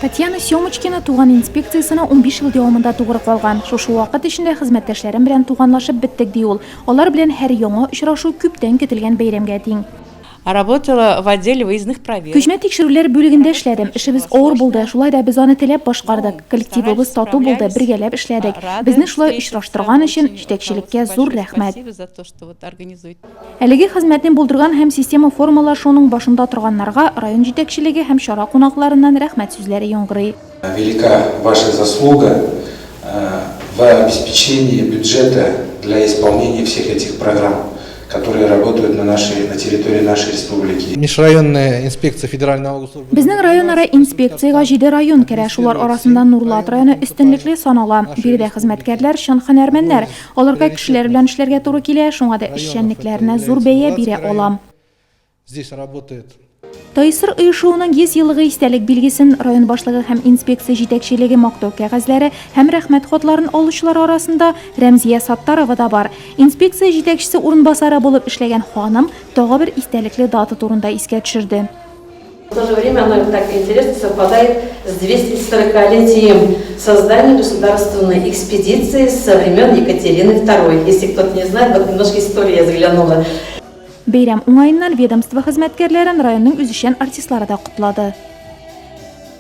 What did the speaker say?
Татьяна Семочкина туган инспекциясенә 15 ел дәвамында тугры калган. Шушы вакыт эчендә хезмәттәшләрем белән туганлашып беттек, ди ул. Алар белән һәр яңа очрашу күптән көтелгән бәйрәмгә тиң. Работала в отделе выездных проверок. Күчмә тикшерүләр бүлегендә эшләдем. Эшебез авыр булды, шулай да без аны теләп башкардык. Коллективыбыз тату булды, бергәләп эшләдек. Безне шулай очраштырган өчен җитәкчелеккә зур рәхмәт. Әлеге хезмәтне булдырган һәм система формалашуының башында торганнарга район җитәкчелеге һәм чара кунакларыннан рәхмәт сүзләре яңгырый. Велика ваша заслуга в обеспечении бюджета для исполнения всех этих программ, которые работают на нашей, на территории нашей республики. Межрайонная инспекция Федеральной налоговой службы. Безнең районара инспекциягә җиде район керә, шулар арасында Нурлат районы өстенлекле санала. Биредә хезмәткәрләр чын һөнәрмәннәр. Аларга кешеләр белән эшләргә туры килә, шуңа да эшчәнлекләренә зур бәя бирә алам. Здесь работает. ТАИСР оешуының 100 еллыгы истәлек билгесен район башлыгы һәм инспекция җитәкчелеге мактау кәгазьләре һәм рәхмәт хатларын алучылар арасында Рәмзия Саттарова да бар. Инспекция җитәкчесе урынбасары булып эшләгән ханым тагы бер истәлекле дата турында искә төшерде. В то же время оно так интересно совпадает с 240-летием создания государственной экспедиции со времен Екатерины II. Если кто-то не знает, вот немножко истории я заглянула. Бәйрәм уңаеннан ведомство хезмәткәрләрен районның үзешчән артистлары да котлады.